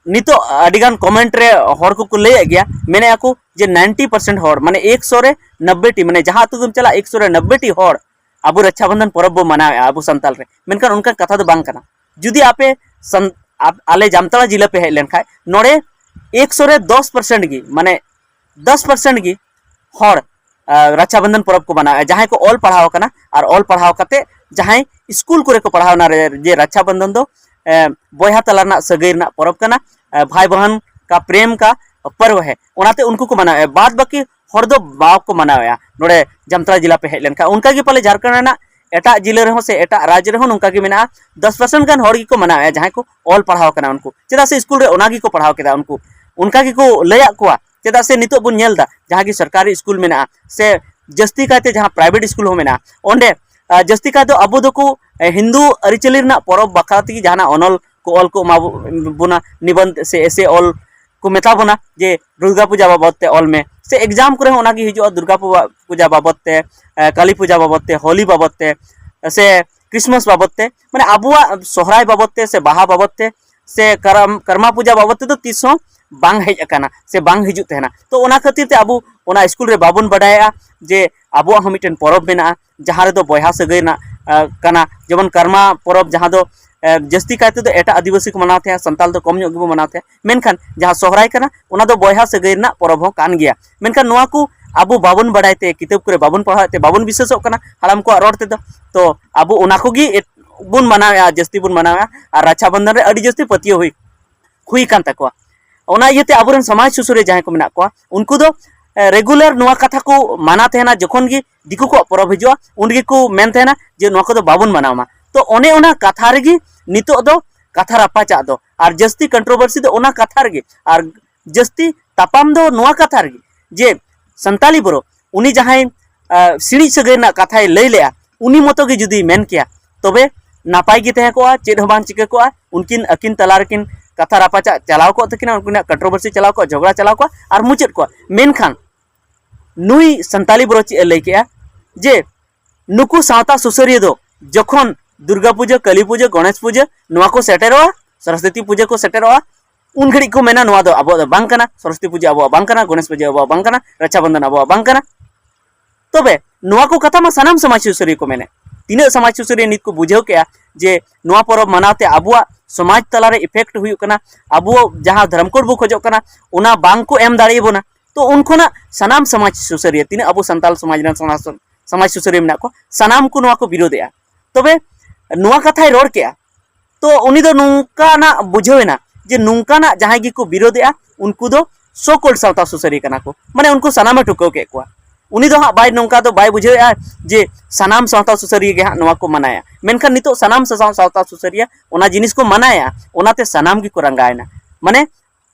ᱱᱤᱛᱚᱜ ᱟᱹᱰᱤᱜᱟᱱ ᱠᱚᱢᱮᱱᱴ ᱨᱮ ᱦᱚᱲ ᱠᱚᱠᱚ ᱞᱟᱹᱭᱮᱫ ᱜᱮᱭᱟ, ᱢᱮᱱᱮᱫᱼᱟ ᱠᱚ ᱡᱮ ᱱᱟᱭᱤᱱᱴᱤ ᱯᱟᱨᱥᱮᱱᱴ ᱦᱚᱲ, ᱢᱟᱱᱮ ᱮᱠᱥᱚ ᱨᱮ ᱱᱚᱵᱵᱳᱭ ᱴᱤ, ᱢᱟᱱᱮ ᱡᱟᱦᱟᱸ ᱟᱹᱛᱩ ᱜᱮᱢ ᱪᱟᱞᱟᱜ, ᱮᱠᱥᱚ ᱨᱮ ᱱᱚᱵᱵᱳᱭ ᱴᱤ ᱦᱚᱲ ᱟᱵᱚ ᱨᱟᱠᱷᱟ ᱵᱚᱱᱫᱷᱚᱱ ᱯᱚᱨᱚᱵᱽ ᱵᱚ ᱢᱟᱱᱟᱣᱮᱫᱼᱟ ᱟᱵᱚ ᱥᱟᱱᱛᱟᱲ ᱨᱮ᱾ ᱢᱮᱱᱠᱷᱟᱱ ᱚᱱᱠᱟᱱ ᱠᱟᱛᱷᱟ ᱫᱚ ᱵᱟᱝ ᱠᱟᱱᱟ᱾ ᱡᱩᱫᱤ ᱟᱯᱮ ᱥᱟᱱ-, ᱟᱯ-, ᱟᱞᱮ ᱡᱟᱢᱛᱟᱲᱟ ᱡᱮᱞᱟ ᱯᱮ ᱦᱮᱡ ᱞᱮᱱᱠᱷᱟᱱ, ᱱᱚᱰᱮ ᱮᱠᱥᱚ ᱨᱮ ᱫᱚᱥ ᱯᱟᱨᱥᱮᱱᱴ ᱜᱮ, ᱢᱟᱱᱮ ᱫᱚᱥ ᱯᱟᱨᱥᱮᱱᱴ ᱜᱮ ᱦᱚᱲ ᱨᱟᱠᱷᱟ ᱵᱚᱱᱫᱷᱚᱱ ᱯᱚᱨᱚᱵᱽ ᱠᱚ ᱢᱟᱱᱟᱣᱮᱫᱼᱟ, ᱡᱟᱦᱟᱸᱭ ᱠᱚ ᱚᱞ ᱯᱟᱲᱦᱟᱣ ᱟᱠᱟᱱᱟ ᱟᱨ ᱚᱞ ᱯᱟᱲᱦᱟᱣ ᱠᱟᱛᱮ ᱡᱟᱦᱟᱸᱭ ᱥᱠᱩᱞ ᱠᱚᱨᱮ ᱠᱚ ᱯᱟᱲᱦᱟᱣᱱᱟ ᱨᱮ, ᱡᱮ ᱨᱟᱠᱷᱟ ᱵᱚᱱᱫᱷᱚᱱ ᱫᱚ ᱵᱚᱭᱦᱟ ᱛᱟᱞᱟ ᱨᱮᱱᱟᱜ ᱥᱟᱹᱜᱟᱹᱭ ᱨᱮᱱᱟᱜ ᱯᱚᱨᱚᱵᱽ ᱠᱟᱱᱟ, ᱵᱷᱟᱭ ᱵᱚᱦᱚᱱ ᱠᱟ ᱯᱨᱮᱢ ᱠᱟ ᱯᱚᱨᱵᱽ ᱦᱮ, ᱚᱱᱟᱛᱮ ᱩᱱᱠᱩ ᱠᱚ ᱢᱟᱱᱟᱣᱮᱫᱼᱟ᱾ ᱵᱟᱫ ᱵᱟᱹᱠᱤ ᱦᱚᱲ ᱫᱚ ᱵᱟᱠᱚ ᱢᱟᱱᱟᱣᱮᱫᱼᱟ᱾ ᱱᱚᱰᱮ ᱡᱟᱢᱛᱟᱲᱟ ᱡᱮᱞᱟ ᱯᱮ ᱦᱮᱡ ᱞᱮᱱᱠᱷᱟᱱ ᱚᱱᱠᱟᱜᱮ ᱯᱟᱞᱮ ᱡᱷᱟᱲᱠᱷᱚᱸᱰ ᱨᱮᱱᱟᱜ ᱮᱴᱟᱜ ᱡᱮᱞᱟ ᱨᱮᱦᱚᱸ ᱥᱮ ᱮᱴᱟᱜ ᱨᱟᱡᱽ ᱨᱮᱦᱚᱸ ᱱᱚᱝᱠᱟ ᱜᱮ ᱢᱮᱱᱟᱜᱼᱟ᱾ ᱫᱚᱥ ᱯᱟᱨᱥᱮᱱᱴ ᱜᱟᱱ ᱦᱚᱲ ᱜᱮᱠᱚ ᱢᱟᱱᱟᱣᱮᱫᱼᱟ, ᱡᱟᱦᱟᱸᱭ ᱠᱚ ᱚᱞ ᱯᱟᱲᱦᱟᱣ ᱠᱟᱱᱟ ᱩᱱᱠᱩ, ᱪᱮᱫᱟᱜ ᱥᱮ ᱥᱠᱩᱞ ᱨᱮ ᱚᱱᱟ ᱜᱮᱠᱚ ᱯᱟᱲᱦᱟᱣ ᱠᱮᱫᱟ ᱩᱱᱠᱩ, ᱚᱱᱠᱟ ᱜᱮᱠᱚ ᱞᱟᱹᱭᱟᱫ ᱠᱚᱣᱟ᱾ ᱪᱮᱫᱟᱜ ᱥᱮ ᱱᱤᱛᱚᱜ ᱵᱚᱱ ᱧᱮᱞ ᱮᱫᱟ, ᱡᱟᱦᱟᱸ ᱜᱮ ᱥᱚᱨᱠᱟᱨᱤ ᱥᱠᱩᱞ ᱢᱮᱱᱟᱜᱼᱟ ᱥᱮ ᱡᱟᱹᱥᱛᱤ ᱠᱟᱭᱛᱮ ᱡᱟᱦᱟᱸ ᱯᱨᱟᱭᱵᱷᱮᱴ ᱥᱠᱩᱞ ᱦᱚᱸ ᱢᱮᱱᱟᱜᱼᱟ, ᱚᱸᱰᱮ ᱡᱟᱹᱥᱛᱤ ᱠᱟᱭ ᱫᱚ ᱟᱵᱚ ᱫᱚᱠᱚ ᱦᱤᱱᱫᱩ ᱟᱹᱨᱤᱪᱟᱹᱞᱤ ᱨᱮᱱᱟᱜ ᱯᱚᱨᱚᱵᱽ ᱵᱟᱠᱷᱨᱟ ᱛᱮᱜᱮ ᱡᱟᱦᱟᱱᱟᱜ ᱚᱱᱚᱞ ᱠᱚ ᱚᱞ ᱠᱚ ᱮᱢᱟ ᱵᱚᱱᱟ, ᱱᱤᱵᱚᱱᱫᱷ ᱥᱮ ᱮᱥᱮ ᱚᱞ ᱠᱚ ᱢᱮᱛᱟ ᱵᱚᱱᱟ ᱡᱮ ᱫᱩᱨᱜᱟ ᱯᱩᱡᱟ ᱵᱟᱵᱚᱫ ᱛᱮ ᱚᱞ ᱢᱮ, ᱥᱮ ᱮᱠᱡᱟᱢ ᱠᱚᱨᱮ ᱦᱚᱸ ᱚᱱᱟᱜᱮ ᱦᱤᱡᱩᱜᱼᱟ, ᱫᱩᱨᱜᱟ ᱯᱩᱡᱟ ᱵᱟᱵᱚᱫ ᱛᱮ, ᱠᱟᱞᱤ ᱯᱩᱡᱟ ᱵᱟᱵᱚᱫ ᱛᱮ, ᱦᱳᱞᱤ ᱵᱟᱵᱚᱫ ᱛᱮ, ᱥᱮ ᱠᱨᱤᱥᱢᱟᱥ ᱵᱟᱵᱚᱫ ᱛᱮ, ᱢᱟᱱᱮ ᱟᱵᱚᱣᱟᱜ ᱥᱚᱦᱨᱟᱭ ᱵᱟᱵᱚᱫ ᱛᱮ ᱥᱮ ᱵᱟᱦᱟ ᱵᱟᱵᱚᱫ ᱛᱮ ᱥᱮ ᱠᱟᱨᱟᱢ, ᱠᱟᱨᱢᱟ ᱯᱩᱡᱟ ᱵᱟᱵᱚᱫ ᱛᱮᱫᱚ ᱛᱤᱥ ᱦᱚᱸ ᱵᱟᱝ ᱦᱮᱡ ᱟᱠᱟᱱᱟ ᱥᱮ ᱵᱟᱝ ᱦᱤᱡᱩᱜ ᱛᱟᱦᱮᱱᱟ᱾ ᱛᱚ ᱚᱱᱟ ᱠᱷᱟᱹᱛᱤᱨ ᱛᱮ ᱟᱵᱚ ᱚᱱᱟ ᱥᱠᱩᱞ ᱨᱮ ᱵᱟᱵᱚᱱ ᱵᱟᱰᱟᱭᱟ ᱡᱮ ᱟᱵᱚᱣᱟᱜ ᱦᱚᱸ ᱢᱤᱫᱴᱮᱱ ᱯᱚᱨᱚᱵᱽ ᱢᱮᱱᱟᱜᱼᱟ, ᱡᱟᱦᱟᱸ ᱨᱮᱫᱚ ᱵᱚᱭᱦᱟ ᱥᱟᱹᱜᱟᱹᱭ ᱨᱮᱱᱟᱜ ᱠᱟᱱᱟ᱾ ᱡᱮᱢᱚᱱ ᱠᱟᱨᱢᱟ ᱯᱚᱨᱚᱵᱽ, ᱡᱟᱦᱟᱸ ᱫᱚ ᱡᱟᱹᱥᱛᱤ ᱠᱟᱭ ᱛᱮᱫᱚ ᱮᱴᱟᱜ ᱟᱹᱫᱤᱵᱟᱹᱥᱤ ᱠᱚ ᱢᱟᱱᱟᱣ ᱛᱟᱦᱮᱸᱫ, ᱥᱟᱱᱛᱟᱲ ᱫᱚ ᱠᱚᱢ ᱧᱚᱜ ᱜᱮᱵᱚ ᱢᱟᱱᱟᱣ ᱛᱟᱦᱮᱸᱫ᱾ ᱢᱮᱱᱠᱷᱟᱱ ᱡᱟᱦᱟᱸ ᱥᱚᱦᱨᱟᱭ ᱠᱟᱱᱟ, ᱚᱱᱟ ᱫᱚ ᱵᱚᱭᱦᱟ ᱥᱟᱹᱜᱟᱹᱭ ᱨᱮᱱᱟᱜ ᱯᱚᱨᱚᱵᱽ ᱦᱚᱸ ᱠᱟᱱ ᱜᱮᱭᱟ᱾ ᱢᱮᱱᱠᱷᱟᱱ ᱱᱚᱣᱟ ᱠᱚ ᱟᱵᱚ ᱵᱟᱵᱚᱱ ᱵᱟᱲᱟᱭ ᱛᱮ, ᱠᱤᱛᱟᱹᱵ ᱠᱚᱨᱮ ᱵᱟᱵᱚᱱ ᱯᱟᱲᱦᱟᱣᱮᱫ ᱛᱮ, ᱵᱟᱵᱚᱱ ᱵᱤᱥᱣᱟᱥᱚᱜ ᱠᱟᱱᱟ ᱦᱟᱲᱟᱢ ᱠᱚᱣᱟᱜ ᱨᱚᱲ ᱛᱮᱫᱚ᱾ ᱛᱚ ᱟᱵᱚ ᱚᱱᱟ ᱠᱚᱜᱮ ᱮᱴ-, ᱵᱚᱱ ᱢᱟᱱᱟᱣᱮᱫᱼᱟ, ᱡᱟᱹᱥᱛᱤ ᱵᱚᱱ ᱢᱟᱱᱟᱣᱮᱫᱼᱟ᱾ ᱟᱨ ᱨᱟᱠᱷᱟ ᱵᱚᱱᱫᱷᱚᱱ ᱨᱮ ᱟᱹᱰᱤ ᱡᱟᱹᱥᱛᱤ ᱯᱟᱹᱛᱭᱟᱹᱣ ᱦᱩᱭ, ᱦᱩᱭ ᱟᱠᱟᱱ ᱛᱟᱠᱚᱣᱟ᱾ ᱚᱱᱟ ᱤᱭᱟᱹᱛᱮ ᱟᱵᱚᱨᱮᱱ ᱥᱚᱢᱟᱡᱽ ᱥᱩᱥᱟᱹᱨᱤᱭᱟᱹ ᱡᱟᱦᱟᱸᱭ ᱠᱚ ᱢᱮᱱᱟᱜ ᱠᱚᱣᱟ, ᱩᱱᱠᱩ ᱫᱚ ᱨᱮᱜᱩᱞᱟᱨ ᱱᱚᱣᱟ ᱠᱟᱛᱷᱟ ᱠᱚ ᱢᱟᱱᱟ ᱛᱟᱦᱮᱱᱟ᱾ ᱡᱚᱠᱷᱚᱱ ᱜᱮ ᱫᱤᱠᱩ ᱠᱚᱣᱟᱜ ᱯᱚᱨᱚᱵᱽ ᱦᱤᱡᱩᱜᱼᱟ, ᱩᱱ ᱜᱮᱠᱚ ᱢᱮᱱ ᱛᱟᱦᱮᱱᱟ ᱡᱮ ᱱᱚᱣᱟ ᱠᱚᱫᱚ ᱵᱟᱵᱚᱱ ᱢᱟᱱᱟᱣ ᱢᱟ᱾ ᱛᱚ ᱚᱱᱮ ᱚᱱᱟ ᱠᱟᱛᱷᱟ ᱨᱮᱜᱮ ᱱᱤᱛᱚᱜ ᱫᱚ ᱠᱟᱛᱷᱟ ᱨᱟᱯᱟᱪᱟᱜ ᱫᱚ, ᱟᱨ ᱡᱟᱹᱥᱛᱤ ᱠᱚᱱᱴᱨᱳᱵᱷᱟᱨᱥᱤ ᱫᱚ ᱚᱱᱟ ᱠᱟᱛᱷᱟ ᱨᱮᱜᱮ, ᱟᱨ ᱡᱟᱹᱥᱛᱤ ᱛᱟᱯᱟᱢ ᱫᱚ ᱱᱚᱣᱟ ᱠᱟᱛᱷᱟ ᱨᱮᱜᱮ ᱡᱮ ᱥᱟᱱᱛᱟᱞᱤ ᱵᱨᱳ, ᱩᱱᱤ ᱡᱟᱦᱟᱸᱭ ᱥᱤᱬᱤᱡ ᱥᱟᱹᱜᱟᱹᱭ ᱨᱮᱱᱟᱜ ᱠᱟᱛᱷᱟᱭ ᱞᱟᱹᱭ ᱞᱮᱜᱼᱟ, ᱩᱱᱤ ᱢᱚᱛᱚ ᱜᱮ ᱡᱩᱫᱤᱭ ᱢᱮᱱ ᱠᱮᱭᱟ, ᱛᱚᱵᱮ ᱱᱟᱯᱟᱭ ᱜᱮ ᱛᱟᱦᱮᱸ ᱠᱚᱜᱼᱟ, ᱪᱮᱫ ᱦᱚᱸ ᱵᱟᱝ ᱪᱤᱠᱟᱹ ᱠᱚᱜᱼᱟ᱾ ᱩᱱᱠᱤᱱ ᱟᱹᱠᱤᱱ ᱛᱟᱞᱟ ᱨᱮᱠᱤᱱ ᱠᱟᱛᱷᱟ ᱨᱟᱯᱟᱪᱟᱜ ᱪᱟᱞᱟᱣ ᱠᱚᱜ ᱛᱟᱹᱠᱤᱱᱟ, ᱩᱱᱠᱤᱱᱟᱜ ᱠᱚᱱᱴᱨᱳᱵᱷᱟᱨᱥᱤ ᱪᱟᱞᱟᱣ ᱠᱚᱜᱼᱟ, ᱡᱷᱚᱜᱽᱲᱟ ᱪᱟᱞᱟᱣ ᱠᱚᱜᱼᱟ, ᱟᱨ ᱢᱩᱪᱟᱹᱫ ᱠᱚᱜᱼᱟ᱾ ᱢᱮᱱᱠᱷᱟᱱ ᱱᱩᱭ ᱥᱟᱱᱛᱟᱞᱤ ᱵᱨᱳ ᱪᱮᱫ ᱮ ᱞᱟᱹᱭ ᱠᱮᱜᱼᱟ ᱡᱮ ᱱᱩᱠᱩ ᱥᱟᱶᱛᱟ ᱥᱩᱥᱟᱹᱨᱤᱭᱟᱹ ᱫᱚ ᱡᱚᱠᱷᱚᱱ ᱫᱩᱨᱜᱟ ᱯᱩᱡᱟᱹ, ᱠᱟᱹᱞᱤ ᱯᱩᱡᱟᱹ, ᱜᱚᱬᱮᱥ ᱯᱩᱡᱟᱹ, ᱱᱚᱣᱟ ᱠᱚ ᱥᱮᱴᱮᱨᱚᱜᱼᱟ, ᱥᱚᱨᱚᱥᱚᱛᱤ ᱯᱩᱡᱟᱹ ᱠᱚ ᱥᱮᱴᱮᱨᱚᱜᱼᱟ, ᱩᱱ ᱜᱷᱟᱹᱲᱤᱡ ᱠᱚ ᱢᱮᱱᱟ, "ᱱᱚᱣᱟ ᱫᱚ ᱟᱵᱚᱣᱟᱜ ᱫᱚ ᱵᱟᱝ ᱠᱟᱱᱟ, ᱥᱚᱨᱚᱥᱚᱛᱤ ᱯᱩᱡᱟᱹ ᱟᱵᱚᱣᱟᱜ ᱵᱟᱝ ᱠᱟᱱᱟ, ᱜᱚᱬᱮᱥ ᱯᱩᱡᱟᱹ ᱟᱵᱚᱣᱟᱜ ᱵᱟᱝ ᱠᱟᱱᱟ, ᱨᱟᱠᱷᱟ ᱵᱚᱱᱫᱷᱚᱱ ᱟᱵᱚᱣᱟᱜ ᱵᱟᱝ ᱠᱟᱱᱟ᱾" ᱛᱚᱵᱮ ᱱᱚᱣᱟ ᱠᱚ ᱠᱟᱛᱷᱟ ᱢᱟ ᱥᱟᱱᱟᱢ ᱥᱚᱢᱟᱡᱽ ᱥᱩᱥᱟᱹᱨᱤᱭᱟᱹ ᱠᱚ ᱢᱮᱱᱮᱫ᱾ ᱛᱤᱱᱟᱹᱜ ᱥᱚᱢᱟᱡᱽ ᱥᱩᱥᱟᱹᱨᱤᱭᱟᱹ ᱱᱤᱛ ᱠᱚ ᱵᱩᱡᱷᱟᱹᱣ ᱠᱮᱜᱼᱟ ᱡᱮ ᱱᱚᱣᱟ ᱯᱚᱨᱚᱵᱽ ᱢᱟᱱᱟᱣ ᱛᱮ ᱟᱵᱚᱣᱟᱜ ᱥᱚᱢᱟᱡᱽ ᱛᱟᱞᱟᱨᱮ effect ᱦᱩᱭᱩᱜ ᱠᱟᱱᱟ, ᱟᱵᱚ ᱡᱟᱦᱟᱸ ᱫᱷᱚᱨᱚᱢ code ᱵᱚ ᱠᱷᱚᱡᱚᱜ ᱠᱟᱱᱟ, ᱚᱱᱟ ᱵᱟᱝ ᱠᱚ ᱮᱢ ᱫᱟᱲᱮᱭᱟᱵᱚᱱᱟ᱾ ᱛᱚ ᱩᱱ ᱠᱷᱚᱱᱟᱜ ᱥᱟᱱᱟᱢ ᱥᱚᱢᱟᱡᱽ ᱥᱩᱥᱟᱹᱨᱤᱭᱟᱹ, ᱛᱤᱱᱟᱹᱜ ᱟᱵᱚ ᱥᱟᱱᱛᱟᱲ ᱥᱚᱢᱟᱡᱽ ᱨᱮᱱ ᱥᱚᱢᱟᱡᱽ, ᱥᱚᱢᱟᱡᱽ ᱥᱩᱥᱟᱹᱨᱤᱭᱟᱹ ᱢᱮᱱᱟᱜ ᱠᱚ, ᱥᱟᱱᱟᱢ ᱠᱚ ᱱᱚᱣᱟ ᱠᱚ ᱵᱤᱨᱳᱫᱮᱜᱼᱟ᱾ ᱛᱚᱵᱮ ᱱᱚᱣᱟ ᱠᱟᱛᱷᱟᱭ ᱨᱚᱲ ᱠᱮᱜᱼᱟ, ᱛᱚ ᱩᱱᱤ ᱫᱚ ᱱᱚᱝᱠᱟᱱᱟᱜ ᱵᱩᱡᱷᱟᱹᱣ ᱮᱱᱟ ᱡᱮ ᱱᱚᱝᱠᱟᱱᱟᱜ ᱡᱟᱦᱟᱸᱭ ᱜᱮᱠᱚ ᱵᱤᱨᱳᱫᱮᱜᱼᱟ, ᱩᱱᱠᱩ ᱫᱚ so called ᱥᱟᱶᱛᱟ ᱥᱩᱥᱟᱹᱨᱤᱭᱟᱹ ᱠᱟᱱᱟ ᱠᱚ, ᱢᱟᱱᱮ ᱩᱱᱠᱩ ᱥᱟᱱᱟᱢᱮ ᱴᱷᱩᱠᱟᱹᱣ ᱠᱮᱫ ᱠᱚᱣᱟ᱾ ᱩᱱᱤ ᱫᱚ ᱦᱟᱸᱜ ᱵᱟᱭ, ᱱᱚᱝᱠᱟ ᱫᱚ ᱵᱟᱭ ᱵᱩᱡᱷᱟᱹᱣᱮᱫᱼᱟ ᱡᱮ ᱥᱟᱱᱟᱢ ᱥᱟᱶᱛᱟ ᱥᱩᱥᱟᱹᱨᱤᱭᱟᱹ ᱜᱮ ᱦᱟᱸᱜ ᱱᱚᱣᱟ ᱠᱚ ᱢᱟᱱᱟᱭᱟ, ᱢᱮᱱᱠᱷᱟᱱ ᱱᱤᱛᱚᱜ ᱥᱟᱱᱟᱢ ᱥᱟ-, ᱥᱟᱶᱛᱟ ᱥᱩᱥᱟᱹᱨᱤᱭᱟᱹ ᱚᱱᱟ ᱡᱤᱱᱤᱥ ᱠᱚ ᱢᱟᱱᱟᱭᱟ, ᱚᱱᱟᱛᱮ ᱥᱟᱱᱟᱢ ᱜᱮᱠᱚ ᱨᱟᱸᱜᱟᱣᱮᱱᱟ᱾ ᱢᱟᱱᱮ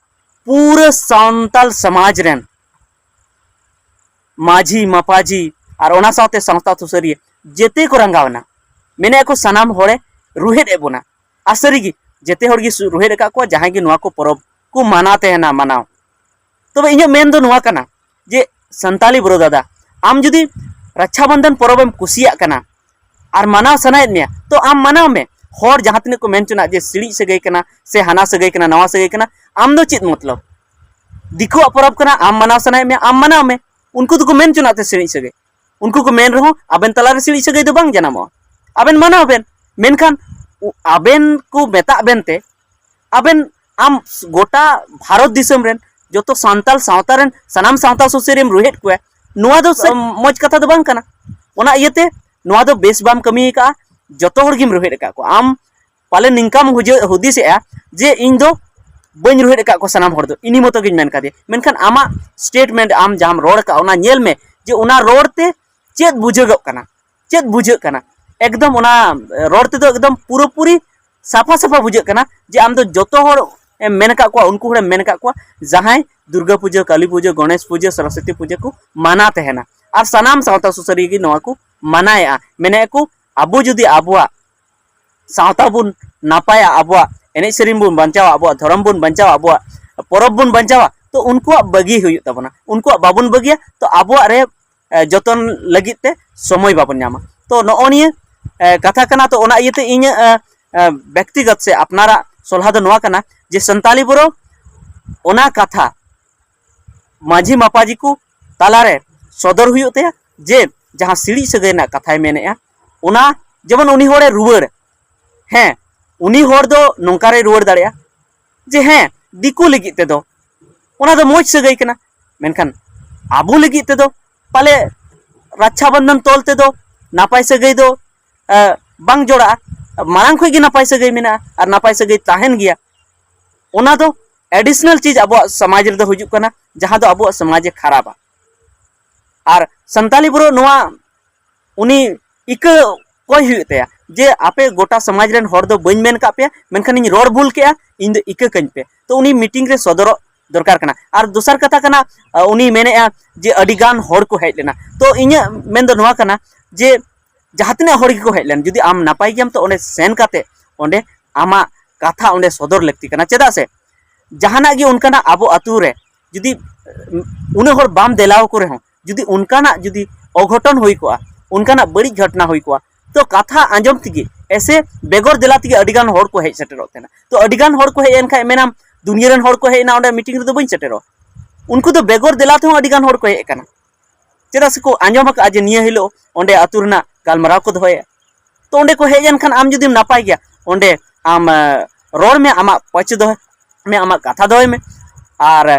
ᱯᱩᱨᱟᱹ ᱥᱟᱱᱛᱟᱞ ᱥᱚᱢᱟᱡᱽ ᱨᱮᱱ ᱢᱟᱹᱡᱷᱤ ᱢᱟᱯᱟᱡᱷᱤ ᱟᱨ ᱚᱱᱟ ᱥᱟᱶᱛᱮ ᱥᱟᱶᱛᱟ ᱥᱩᱥᱟᱹᱨᱤᱭᱟᱹ ᱡᱮᱛᱮ ᱠᱚ ᱨᱟᱸᱜᱟᱣ ᱮᱱᱟ᱾ ᱢᱮᱱᱮᱫ ᱠᱚ ᱥᱟᱱᱟᱢ ᱦᱚᱲᱮ ᱨᱩᱦᱮᱫ ᱮᱫ ᱵᱚᱱᱟ᱾ ᱟᱨ ᱥᱟᱹᱨᱤᱜᱮ ᱡᱮᱛᱮ ᱦᱚᱲᱜᱮ ᱥᱩ-, ᱨᱩᱦᱮᱫ ᱟᱠᱟᱫ ᱠᱚᱣᱟ ᱡᱟᱦᱟᱸᱭ ᱜᱮ ᱱᱚᱣᱟ ᱠᱚ ᱯᱚᱨᱚᱵᱽ ᱠᱚ ᱢᱟᱱᱟᱣ ᱛᱟᱦᱮᱱᱟ ᱢᱟᱱᱟᱣ᱾ ᱛᱚᱵᱮ ᱤᱧᱟᱹᱜ ᱢᱮᱱ ᱫᱚ ᱱᱚᱣᱟ ᱠᱟᱱᱟ ᱡᱮ ᱥᱟᱱᱛᱟᱞᱤ ᱵᱨᱚ ᱫᱟᱫᱟ, ᱟᱢ ᱡᱩᱫᱤ ᱨᱟᱠᱷᱟ ᱵᱚᱱᱫᱷᱚᱱ ᱯᱚᱨᱚᱵᱽ ᱮᱢ ᱠᱩᱥᱤᱭᱟᱜ ᱠᱟᱱᱟ ᱟᱨ ᱢᱟᱱᱟᱣ ᱥᱟᱱᱟᱭᱮᱫ ᱢᱮᱭᱟ, ᱛᱚ ᱟᱢ ᱢᱟᱱᱟᱣ ᱢᱮ᱾ ᱦᱚᱲ ᱡᱟᱦᱟᱸ ᱛᱤᱱᱟᱹᱜ ᱠᱚ ᱢᱮᱱ ᱪᱚᱱᱟᱜ ᱡᱮ ᱥᱤᱲᱤᱡ ᱥᱟᱹᱜᱟᱹᱭ ᱠᱟᱱᱟ ᱥᱮ ᱦᱟᱱᱟ ᱥᱟᱹᱜᱟᱹᱭ ᱠᱟᱱᱟ, ᱱᱟᱣᱟ ᱥᱟᱹᱜᱟᱹᱭ ᱠᱟᱱᱟ, ᱟᱢ ᱫᱚ ᱪᱮᱫ ᱢᱚᱛᱞᱚᱵ? ᱫᱤᱠᱩᱣᱟᱜ ᱯᱚᱨᱚᱵᱽ ᱠᱟᱱᱟ, ᱟᱢ ᱢᱟᱱᱟᱣ ᱥᱟᱱᱟᱭᱮᱫ ᱢᱮᱭᱟ, ᱟᱢ ᱢᱟᱱᱟᱣ ᱢᱮ᱾ ᱩᱱᱠᱩ ᱫᱚᱠᱚ ᱢᱮᱱ ᱪᱚᱱᱟᱜ ᱛᱮ ᱥᱤᱲᱤᱡ ᱥᱟᱹᱜᱟᱹᱭ, ᱩᱱᱠᱩ ᱠᱚ ᱢᱮᱱ ᱨᱮᱦᱚᱸ ᱟᱵᱮᱱ ᱛᱟᱞᱟᱨᱮ ᱥᱤᱲᱤᱡ ᱥᱟᱹᱜᱟᱹᱭ ᱫᱚ ᱵᱟᱝ ᱡᱟᱱᱟᱢᱚᱜᱼᱟ᱾ ᱟᱵᱮᱱ ᱢᱟᱱᱟᱣ ᱵᱮᱱ, ᱢᱮᱱᱠᱷᱟᱱ ᱩ-, ᱟᱵᱮᱱ ᱠᱚ ᱢᱮᱛᱟᱜ ᱵᱮᱱ ᱛᱮ ᱟᱵᱮᱱ, ᱟᱢ ᱜᱚᱴᱟ ᱵᱷᱟᱨᱚᱛ ᱫᱤᱥᱚᱢ ᱨᱮᱱ ᱡᱚᱛᱚ ᱥᱟᱱᱛᱟᱞ ᱥᱟᱶᱛᱟ ᱨᱮᱱ ᱥᱟᱱᱟᱢ ᱥᱟᱶᱛᱟ ᱥᱩᱥᱟᱹᱨᱤᱭᱟᱹᱢ ᱨᱩᱦᱮᱫ ᱠᱚᱣᱟ, ᱱᱚᱣᱟ ᱫᱚ ᱥᱮ ᱢᱚᱡᱽ ᱠᱟᱛᱷᱟ ᱫᱚ ᱵᱟᱝ ᱠᱟᱱᱟ᱾ ᱚᱱᱟ ᱤᱭᱟᱹᱛᱮ ᱱᱚᱣᱟ ᱫᱚ ᱵᱮᱥ ᱵᱟᱢ ᱠᱟᱹᱢᱤ ᱟᱠᱟᱫᱼᱟ, ᱡᱚᱛᱚ ᱦᱚᱲ ᱜᱮᱢ ᱨᱩᱦᱮᱫ ᱟᱠᱟᱫ ᱠᱚᱣᱟ᱾ ᱟᱢ ᱯᱟᱞᱮ ᱱᱤᱝᱠᱟᱢ ᱦᱩᱡᱟᱹ-, ᱦᱩᱫᱤᱥᱮᱜᱼᱟ ᱡᱮ ᱤᱧ ᱫᱚ ᱵᱟᱹᱧ ᱨᱩᱦᱮᱫ ᱟᱠᱟᱫ ᱠᱚᱣᱟ ᱥᱟᱱᱟᱢ ᱦᱚᱲ ᱫᱚ, ᱤᱱᱤ ᱢᱚᱛᱚ ᱜᱤᱧ ᱢᱮᱱ ᱠᱟᱫᱮᱭᱟ᱾ ᱢᱮᱱᱠᱷᱟᱱ ᱟᱢᱟᱜ statement, ᱟᱢ ᱡᱟᱦᱟᱸᱢ ᱨᱚᱲ ᱟᱠᱟᱫ, ᱚᱱᱟ ᱧᱮᱞ ᱢᱮ ᱡᱮ ᱚᱱᱟ ᱨᱚᱲ ᱛᱮ ᱪᱮᱫ ᱵᱩᱡᱷᱟᱹᱜᱚᱜ ᱠᱟᱱᱟ, ᱪᱮᱫ ᱵᱩᱡᱷᱟᱹᱜ ᱠᱟᱱᱟ᱾ ᱮᱠᱫᱚᱢ ᱚᱱᱟ ᱨᱚᱲ ᱛᱮᱫᱚ ᱮᱠᱫᱚᱢ ᱯᱩᱨᱟᱹᱯᱩᱨᱤ ᱥᱟᱯᱷᱟ ᱥᱟᱯᱷᱟ ᱵᱩᱡᱷᱟᱹᱜ ᱠᱟᱱᱟ ᱡᱮ ᱟᱢ ᱫᱚ ᱡᱚᱛᱚ ᱦᱚᱲ ᱮᱢ ᱢᱮᱱ ᱟᱠᱟᱫ ᱠᱚᱣᱟ, ᱩᱱᱠᱩ ᱦᱚᱲᱮᱢ ᱢᱮᱱ ᱟᱠᱟᱫ ᱠᱚᱣᱟ ᱡᱟᱦᱟᱸᱭ ᱫᱩᱨᱜᱟ ᱯᱩᱡᱟᱹ, ᱠᱟᱹᱞᱤ ᱯᱩᱡᱟᱹ, ᱜᱚᱬᱮᱥ ᱯᱩᱡᱟᱹ, ᱥᱚᱨᱚᱥᱚᱛᱤ ᱯᱩᱡᱟᱹ ᱠᱚ ᱢᱟᱱᱟᱣ ᱛᱟᱦᱮᱱᱟ᱾ ᱟᱨ ᱥᱟᱱᱟᱢ ᱥᱟᱶᱛᱟ ᱥᱩᱥᱟᱹᱨᱤᱭᱟᱹ ᱜᱮ ᱱᱚᱣᱟ ᱠᱚ ᱢᱟᱱᱟᱣᱮᱫᱼᱟ᱾ ᱢᱮᱱᱮᱫ ᱠᱚ ᱟᱵᱚ ᱡᱩᱫᱤ ᱟᱵᱚᱣᱟᱜ ᱥᱟᱶᱛᱟ ᱵᱚᱱ ᱱᱟᱯᱟᱭᱟ, ᱟᱵᱚᱣᱟᱜ ᱮᱱᱮᱡ ᱥᱮᱨᱮᱧ ᱵᱚᱱ ᱵᱟᱧᱪᱟᱣᱟ, ᱟᱵᱚᱣᱟᱜ ᱫᱷᱚᱨᱚᱢ ᱵᱚᱱ ᱵᱟᱧᱪᱟᱣᱟ, ᱟᱵᱚᱣᱟᱜ ᱯᱚᱨᱚᱵᱽ ᱵᱚᱱ ᱵᱟᱧᱪᱟᱣᱟ, ᱛᱚ ᱩᱱᱠᱩᱣᱟᱜ ᱵᱟᱹᱜᱤ ᱦᱩᱭᱩᱜ ᱛᱟᱵᱚᱱᱟ᱾ ᱩᱱᱠᱩᱣᱟᱜ ᱵᱟᱵᱚᱱ ᱵᱟᱹᱜᱤᱭᱟ, ᱛᱚ ᱟᱵᱚᱣᱟᱜ ᱨᱮ, ᱮ, ᱡᱚᱛᱚᱱ ᱞᱟᱹᱜᱤᱫ ᱛᱮ ᱥᱚᱢᱚᱭ ᱵᱟᱵᱚᱱ ᱧᱟᱢᱟ᱾ ᱛᱚ ᱱᱚᱜᱼᱚ ᱱᱤᱭᱟᱹ ᱮ, ᱠᱟᱛᱷᱟ ᱠᱟᱱᱟ᱾ ᱛᱚ ᱚᱱᱟ ᱤᱭᱟᱹᱛᱮ ᱤᱧᱟᱹᱜ ᱮ, ᱮ, ᱵᱮᱠᱛᱤᱜᱚᱛ ᱥᱮ ᱟᱯᱱᱟᱨᱟᱜ ᱥᱚᱞᱦᱟ ᱫᱚ ᱱᱚᱣᱟ ᱠᱟᱱᱟ ᱡᱮ ᱥᱟᱱᱛᱟᱞᱤ ᱵᱨᱳ, ᱚᱱᱟ ᱠᱟᱛᱷᱟ ᱢᱟᱹᱡᱷᱤ ᱢᱟᱯᱟᱡᱤ ᱠᱚ ᱛᱟᱞᱟᱨᱮ ᱥᱚᱫᱚᱨ ᱦᱩᱭᱩᱜ ᱛᱟᱭᱟ ᱡᱮ ᱡᱟᱦᱟᱸ ᱥᱤᱲᱤᱡ ᱥᱟᱹᱜᱟᱹᱭ ᱨᱮᱱᱟᱜ ᱠᱟᱛᱷᱟᱭ ᱢᱮᱱᱮᱫᱼᱟ, ᱚᱱᱟ ᱡᱮᱢᱚᱱ ᱩᱱᱤ ᱦᱚᱲᱮ ᱨᱩᱣᱟᱹᱲ, ᱦᱮᱸ, ᱩᱱᱤ ᱦᱚᱲ ᱫᱚ ᱱᱚᱝᱠᱟ ᱨᱮᱭ ᱨᱩᱣᱟᱹᱲ ᱫᱟᱲᱮᱭᱟᱜᱼᱟ ᱡᱮ ᱦᱮᱸ, ᱫᱤᱠᱩ ᱞᱟᱹᱜᱤᱫ ᱛᱮᱫᱚ ᱚᱱᱟ ᱫᱚ ᱢᱚᱡᱽ ᱥᱟᱹᱜᱟᱹᱭ ᱠᱟᱱᱟ, ᱢᱮᱱᱠᱷᱟᱱ ᱟᱵᱚ ᱞᱟᱹᱜᱤᱫ ᱛᱮᱫᱚ ᱯᱟᱞᱮ ᱨᱟᱠᱷᱟ ᱵᱚᱱᱫᱷᱚᱱ ᱛᱚᱞ ᱛᱮᱫᱚ ᱱᱟᱯᱟᱭ ᱥᱟᱹᱜᱟᱹᱭ ᱫᱚ, ᱮ, ᱵᱟᱝ ᱡᱚᱲᱟᱜᱼᱟ᱾ ᱢᱟᱲᱟᱝ ᱠᱷᱚᱱ ᱜᱮ ᱱᱟᱯᱟᱭ ᱥᱟᱹᱜᱟᱹᱭ ᱢᱮᱱᱟᱜᱼᱟ ᱟᱨ ᱱᱟᱯᱟᱭ ᱥᱟᱹᱜᱟᱹᱭ ᱛᱟᱦᱮᱱ ᱜᱮᱭᱟ᱾ ᱚᱱᱟ ᱫᱚ additional ᱪᱤᱡᱽ ᱟᱵᱚᱣᱟᱜ ᱥᱚᱢᱟᱡᱽ ᱨᱮᱫᱚ ᱦᱤᱡᱩᱜ ᱠᱟᱱᱟ, ᱡᱟᱦᱟᱸ ᱫᱚ ᱟᱵᱚᱣᱟᱜ ᱥᱚᱢᱟᱡᱽ ᱮ ᱠᱷᱟᱨᱟᱯᱟ᱾ ᱟᱨ ᱥᱟᱱᱛᱟᱞᱤ ᱵᱨᱳ ᱱᱚᱣᱟ ᱩᱱᱤ ᱤᱠᱟᱹ ᱠᱚᱭ ᱦᱩᱭᱩᱜ ᱛᱟᱭᱟ ᱡᱮ ᱟᱯᱮ ᱜᱚᱴᱟ ᱥᱚᱢᱟᱡᱽ ᱨᱮᱱ ᱦᱚᱲ ᱫᱚ ᱵᱟᱹᱧ ᱢᱮᱱ ᱠᱟᱜ ᱯᱮᱭᱟ, ᱢᱮᱱᱠᱷᱟᱱ ᱤᱧ ᱨᱚᱲ ᱵᱷᱩᱞ ᱠᱮᱜᱼᱟ, ᱤᱧ ᱫᱚ ᱤᱠᱟᱹ ᱠᱟᱹᱧ ᱯᱮ᱾ ᱛᱚ ᱩᱱᱤ ᱢᱤᱴᱤᱝ ᱨᱮ ᱥᱚᱫᱚᱨᱚᱜ ᱫᱚᱨᱠᱟᱨ ᱠᱟᱱᱟ᱾ ᱟᱨ ᱫᱚᱥᱟᱨ ᱠᱟᱛᱷᱟ ᱠᱟᱱᱟ, ᱟ, ᱩᱱᱤ ᱢᱮᱱᱮᱫᱼᱟ ᱡᱮ ᱟᱹᱰᱤ ᱜᱟᱱ ᱦᱚᱲ ᱠᱚ ᱦᱮᱡ ᱞᱮᱱᱟ᱾ ᱛᱚ ᱤᱧᱟᱹᱜ ᱢᱮᱱ ᱫᱚ ᱱᱚᱣᱟ ᱠᱟᱱᱟ ᱡᱮ ᱡᱟᱦᱟᱸ ᱛᱤᱱᱟᱹᱜ ᱦᱚᱲ ᱜᱮᱠᱚ ᱦᱮᱡ ᱞᱮᱱ, ᱡᱩᱫᱤ ᱟᱢ ᱱᱟᱯᱟᱭ ᱜᱮᱭᱟᱢ, ᱛᱚ ᱚᱸᱰᱮ ᱥᱮᱱ ᱠᱟᱛᱮ ᱚᱸᱰᱮ ᱟᱢᱟᱜ ᱠᱟᱛᱷᱟ ᱚᱸᱰᱮ ᱥᱚᱫᱚᱨ ᱞᱟᱹᱠᱛᱤ ᱠᱟᱱᱟ᱾ ᱪᱮᱫᱟᱜ ᱥᱮ ᱡᱟᱦᱟᱱᱟᱜ ᱜᱮ ᱚᱱᱠᱟᱱᱟᱜ ᱟᱵᱚ ᱟᱹᱛᱩ ᱨᱮ ᱡᱩᱫᱤ ᱩᱱᱟᱹᱜ ᱦᱚᱲ ᱵᱟᱢ ᱫᱮᱞᱟ ᱟᱠᱚ ᱨᱮᱦᱚᱸ, ᱡᱩᱫᱤ ᱚᱱᱠᱟᱱᱟᱜ ᱡᱩᱫᱤ ᱚᱜᱷᱚᱴᱚᱱ ᱦᱩᱭ ᱠᱚᱜᱼᱟ, ᱚᱱᱠᱟᱱᱟᱜ ᱵᱟᱹᱲᱤᱡ ᱜᱷᱚᱴᱚᱱᱟ ᱦᱩᱭ ᱠᱚᱜᱼᱟ, ᱛᱚ ᱠᱟᱛᱷᱟ ᱟᱸᱡᱚᱢ ᱛᱮᱜᱮ ᱮᱥᱮ ᱵᱮᱜᱚᱨ ᱫᱮᱞᱟ ᱛᱮᱜᱮ ᱟᱹᱰᱤ ᱜᱟᱱ ᱦᱚᱲ ᱠᱚ ᱦᱮᱡ ᱥᱮᱴᱮᱨᱚᱜ ᱛᱟᱦᱮᱱᱟ᱾ ᱛᱚ ᱟᱹᱰᱤ ᱜᱟᱱ ᱦᱚᱲ ᱠᱚ ᱦᱮᱡ ᱮᱱ ᱠᱷᱟᱡ ᱢᱮᱱᱟᱢ, ᱫᱩᱱᱤᱭᱟᱹ ᱨᱮᱱ ᱦᱚᱲ ᱠᱚ ᱦᱮᱡ ᱮᱱᱟ, ᱚᱸᱰᱮ ᱢᱤᱴᱤᱝ ᱨᱮᱫᱚ ᱵᱟᱹᱧ ᱥᱮᱴᱮᱨᱚᱜᱼᱟ᱾ ᱩᱱᱠᱩ ᱫᱚ ᱵᱮᱜᱚᱨ ᱫᱮᱞᱟ ᱛᱮᱦᱚᱸ ᱟᱹᱰᱤ ᱜᱟᱱ ᱦᱚᱲ ᱠᱚ ᱦᱮᱡ ᱟᱠᱟᱱᱟ᱾ ᱪᱮᱫᱟᱜ ᱥᱮ ᱠᱚ ᱟᱸᱡᱚᱢ ᱟᱠᱟᱫᱼᱟ ᱡᱮ ᱱᱤᱭᱟᱹ ᱦᱤᱞᱳᱜ ᱚᱸᱰᱮ ᱟᱹᱛᱩ ᱨᱮᱱᱟᱜ ᱜᱟᱞᱢᱟᱨᱟᱣ ᱠᱚ ᱫᱚᱦᱚᱭᱟ᱾ ᱛᱚ ᱚᱸᱰᱮ ᱠᱚ ᱦᱮᱡ ᱮᱱ ᱠᱷᱟᱱ ᱟᱢ ᱡᱩᱫᱤᱢ ᱱᱟᱯᱟᱭ ᱜᱮᱭᱟ, ᱚᱸᱰᱮ ᱟᱢ, ᱮ, ᱨᱚᱲ ᱢᱮ, ᱟᱢᱟᱜ ᱯᱟᱹᱪ ᱫᱚᱦᱚᱭ ᱢᱮ, ᱟᱢᱟᱜ ᱠᱟᱛᱷᱟ ᱫᱚᱦᱚᱭ ᱢᱮ᱾ ᱟᱨ, ᱮ,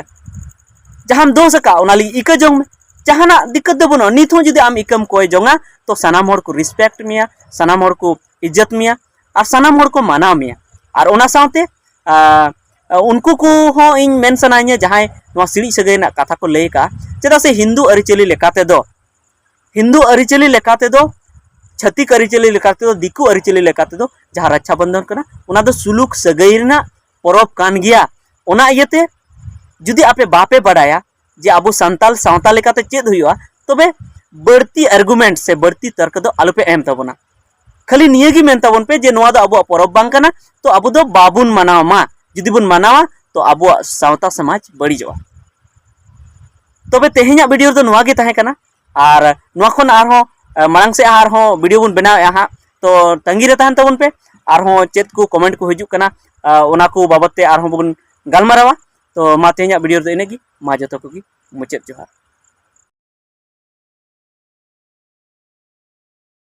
ᱡᱟᱦᱟᱸᱢ ᱫᱳᱥ ᱟᱠᱟᱫ ᱚᱱᱟ ᱞᱟᱹᱜᱤᱫ ᱤᱠᱟᱹ ᱡᱚᱝ ᱢᱮ᱾ ᱡᱟᱦᱟᱱᱟᱜ ᱫᱤᱠᱠᱟᱛ ᱫᱚ ᱵᱟᱹᱱᱩᱜᱼᱟ᱾ ᱱᱤᱛ ᱦᱚᱸ ᱡᱩᱫᱤ ᱟᱢ ᱤᱠᱟᱹᱢ ᱠᱚᱭ ᱡᱚᱝᱟ, ᱛᱚ ᱥᱟᱱᱟᱢ ᱦᱚᱲ ᱠᱚ respect ᱢᱮᱭᱟ, ᱥᱟᱱᱟᱢ ᱦᱚᱲ ᱠᱚ ᱤᱡᱽᱡᱚᱛ ᱢᱮᱭᱟ, ᱟᱨ ᱥᱟᱱᱟᱢ ᱦᱚᱲ ᱠᱚ ᱢᱟᱱᱟᱣ ᱢᱮᱭᱟ᱾ ᱟᱨ ᱚᱱᱟ ᱥᱟᱶᱛᱮ, ᱟ, ᱩᱱᱠᱩ ᱠᱚᱦᱚᱸ ᱤᱧ ᱢᱮᱱ ᱥᱟᱱᱟᱧᱟ ᱡᱟᱦᱟᱸᱭ ᱱᱚᱣᱟ ᱥᱤᱲᱤᱡ ᱥᱟᱹᱜᱟᱹᱭ ᱨᱮᱱᱟᱜ ᱠᱟᱛᱷᱟ ᱠᱚ ᱞᱟᱹᱭ ᱟᱠᱟᱫᱼᱟ᱾ ᱪᱮᱫᱟᱜ ᱥᱮ ᱦᱤᱱᱫᱩ ᱟᱹᱨᱤᱪᱟᱹᱞᱤ ᱞᱮᱠᱟ ᱛᱮᱫᱚ, ᱦᱤᱱᱫᱩ ᱟᱹᱨᱤᱪᱟᱹᱞᱤ ᱞᱮᱠᱟ ᱛᱮᱫᱚ, ᱪᱷᱟᱹᱛᱤᱠ ᱟᱹᱨᱤᱪᱟᱹᱞᱤ ᱞᱮᱠᱟ ᱛᱮᱫᱚ, ᱫᱤᱠᱩ ᱟᱹᱨᱤᱪᱟᱹᱞᱤ ᱞᱮᱠᱟ ᱛᱮᱫᱚ ᱡᱟᱦᱟᱸ ᱨᱟᱠᱷᱟ ᱵᱚᱱᱫᱷᱚᱱ ᱠᱟᱱᱟ, ᱚᱱᱟ ᱫᱚ ᱥᱩᱞᱩᱠ ᱥᱟᱹᱜᱟᱹᱭ ᱨᱮᱱᱟᱜ ᱯᱚᱨᱚᱵᱽ ᱠᱟᱱ ᱜᱮᱭᱟ᱾ ᱚᱱᱟ ᱤᱭᱟᱹᱛᱮ ᱡᱩᱫᱤ ᱟᱯᱮ ᱵᱟᱯᱮ ᱵᱟᱰᱟᱭᱟ ᱡᱮ ᱟᱵᱚ ᱥᱟᱱᱛᱟᱞ ᱥᱟᱶᱛᱟ ᱞᱮᱠᱟᱛᱮ ᱪᱮᱫ ᱦᱩᱭᱩᱜᱼᱟ, ᱛᱚᱵᱮ ᱵᱟᱹᱲᱛᱤ argument ᱥᱮ ᱵᱟᱹᱲᱛᱤ ᱛᱚᱨᱠᱚ ᱫᱚ ᱟᱞᱚᱯᱮ ᱮᱢ ᱛᱟᱵᱚᱱᱟ᱾ ᱠᱷᱟᱹᱞᱤ ᱱᱤᱭᱟᱹ ᱜᱮ ᱢᱮᱱ ᱛᱟᱵᱚᱱ ᱯᱮ ᱡᱮ ᱱᱚᱣᱟ ᱫᱚ ᱟᱵᱚᱣᱟᱜ ᱯᱚᱨᱚᱵᱽ ᱵᱟᱝ ᱠᱟᱱᱟ, ᱛᱚ ᱟᱵᱚ ᱫᱚ ᱵᱟᱵᱚᱱ ᱢᱟᱱᱟᱣ ᱢᱟ᱾ ᱡᱩᱫᱤ ᱵᱚᱱ ᱢᱟᱱᱟᱣᱟ, ᱛᱚ ᱟᱵᱚᱣᱟᱜ ᱥᱟᱶᱛᱟ ᱥᱚᱢᱟᱡᱽ ᱵᱟᱹᱲᱤᱡᱚᱜᱼᱟ᱾ ᱛᱚᱵᱮ ᱛᱮᱦᱮᱧᱟᱜ video ᱨᱮᱫᱚ ᱱᱚᱣᱟ ᱜᱮ ᱛᱟᱦᱮᱸ ᱠᱟᱱᱟ, ᱟᱨ ᱱᱚᱣᱟ ᱠᱷᱚᱱ ᱟᱨᱦᱚᱸ, ᱮ, ᱢᱟᱲᱟᱝ ᱥᱮᱫ ᱟᱨᱦᱚᱸ video ᱵᱚᱱ ᱵᱮᱱᱟᱣᱮᱫᱼᱟ ᱦᱟᱸᱜ᱾ ᱛᱚ ᱛᱟᱺᱜᱤ ᱨᱮ ᱛᱟᱦᱮᱱ ᱛᱟᱵᱚᱱ ᱯᱮ, ᱟᱨᱦᱚᱸ ᱪᱮᱫ ᱠᱚ ᱠᱚᱢᱮᱱᱴ ᱠᱚ ᱦᱤᱡᱩᱜ ᱠᱟᱱᱟ, ᱟᱨ ᱚᱱᱟ ᱠᱚ ᱵᱟᱵᱚᱫ ᱛᱮ ᱟᱨᱦᱚᱸ ᱵᱚᱱ ᱜᱟᱞᱢᱟᱨᱟᱣᱟ᱾ ᱛᱚ ᱢᱟ ᱛᱮᱦᱮᱧᱟᱜ ᱵᱷᱤᱰᱤᱭᱳ ᱨᱮᱫᱚ ᱤᱱᱟᱹᱜ ᱜᱮ᱾ ᱢᱟ ᱡᱚᱛᱚ ᱠᱚᱜᱮ ᱢᱩᱪᱟᱹᱫ ᱡᱚᱦᱟᱨ᱾